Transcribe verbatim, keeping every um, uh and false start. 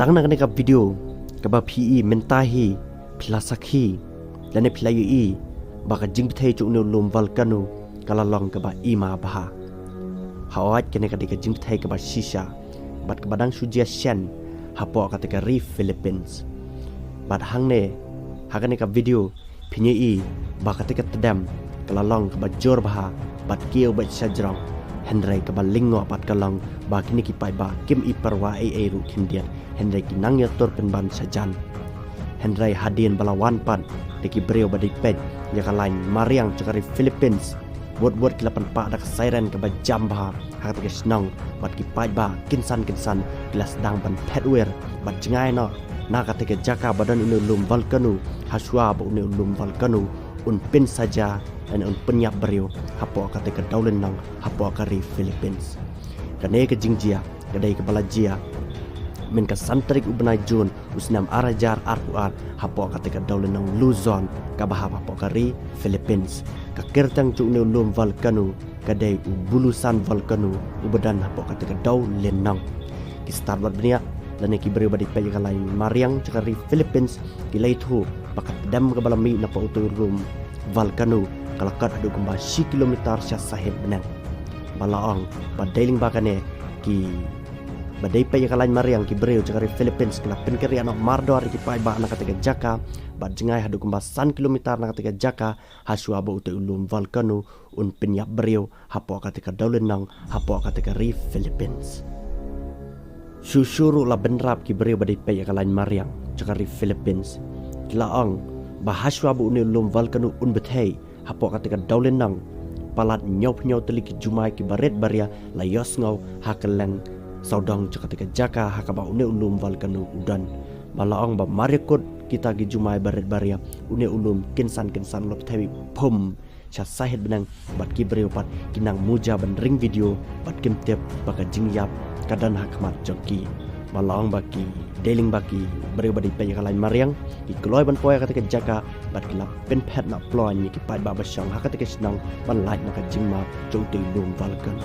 Tang na kane ka video kaba phi i mynta hi, phi la sakhi lane phi la ïohi ba ka jingbthei jong une u lum volcano ka la long kaba ima bha. Hooid, kane ka dei ka jingbthei kaba shisha bad kaba dang shu jia shen hapoh kata ka ri Philippines. Bad hangne ha kane ka video phin ïohi ba kata ka tdem ka la long kaba jur bha bad kiew beit shajrong. Hynrei kaba lyngngoh pat ka long ba kine ki paidbah kim i pyrwa ei ei ruh khyndiat, hynrei ki nang ïatur pynban shajan. Hynrei hadien ba la wan pat da ki briew ba dei peit ïa ka lain mariang jong ka ri Philippines, wut wut ki la pynpah da ka siren kaba jam bha ha kata ka shnong bad ki paidbah kynsan kynsan ki la sdang ban phet wir bad jngai noh na kata ka jaka ba don une u lum volcano, hashwa ba une u lum volcano un pynsaja lane un pynïap briew hapoh kata ka dewlynnong hapoh ka ri Philippines. Kane ka jingjia ka dei kaba la jia myn ka san tarik u bnai Jun u snem ar hajar arphew ar hapoh kata ka dewlynnong Luzon kaba hap hapoh ka ri Philippines. Ka kyrteng jong une u lum volcano ka dei u Bulusan volcano uba don hapoh kata ka dewlynnong. Ki stad bad bniah lane ki briew ba dei peit ïa ka lain mariang jong ka ri Philippines ki la ïathuh ba ka tdem kaba la mih napoh utu u lum volcano ka la kot haduh kumba shi kilometer sha sahit bneng. Ba la ong ba dei lyngba kane ki ba dei peit ïa ka lain mariang, ki briew jong ka ri Philippines ki la pynkynriah noh mardor ïa ki paidbah na kata ka jaka bad jngai haduh kumba san kilometer na kata ka jaka, hashwa ba utu u lum volcano un pynïap briew hapoh kata ka dewlynnong hapoh kata ka ri Philippines. Shuh shuh ruh la bynrap ki briew ba dei peit ïa ka lain mariang jong ka ri Philippines ki la ong ba hashwa ba une u lum volcano un bthei hapoh kata ka dewlynnong, palat hynñiew phew hynñiew tylli ki jumai ki barit baria la ïohsngew ha kylleng sawdong jong kata ka jaka ha kaba une u lum volcano u don. Ba la ong ba mar ïakut kita ki jumai barit baria, une u lum kynsan kynsan u la bthei phum sha sahit bneng bad ki briew pat ki nang muja ban ring video bad kim tip ba ka jingïap ka don ha khmat jong ki. Ba la ong ba ki dei lyngba ki briew ba dei peit ïa ka lain mariang ki kloi ban poi ha kata ka jaka bad ki la pynphet noh ploiñ ïa ki paidbah ba shong ha kata ka shnong ban lait na ka jingma jong utu u lum volcano.